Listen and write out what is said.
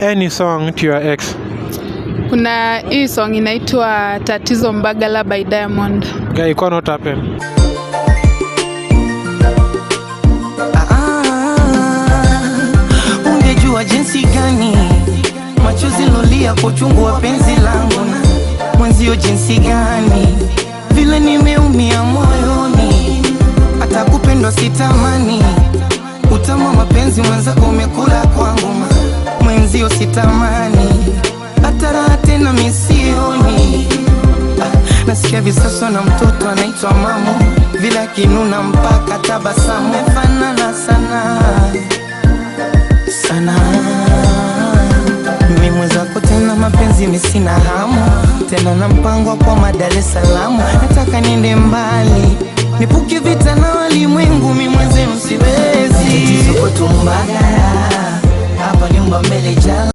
Any song to your ex? Kuna hii song inaitwa "Tatizo Mbagala" by Diamond. Guy, what happen? Ah, ungejua jinsi gani machozi lolia kwa uchungu wa penzi langu na mwenzio, jinsi gani vile nimeumia moyoni, hata kupendwa sitamani. Utamu wa mapenzi mwenzako umekula kwangu, mwenzio sitamani, hata raha tena misioni. Ah, nasikia visasa na mtoto anaitwa Mamo, vile akinuna mpaka tabasamu, mefanana sana sana. Mimi mwenzako tena mapenzi misina hamu tena, na mpango kwa Dar es Salaam, nataka niende mbali nipuke vita na walimwengu, mimi mwenzenu siwezi. Tatizo kwetu Mbagala, hapa nyumba mbele jala.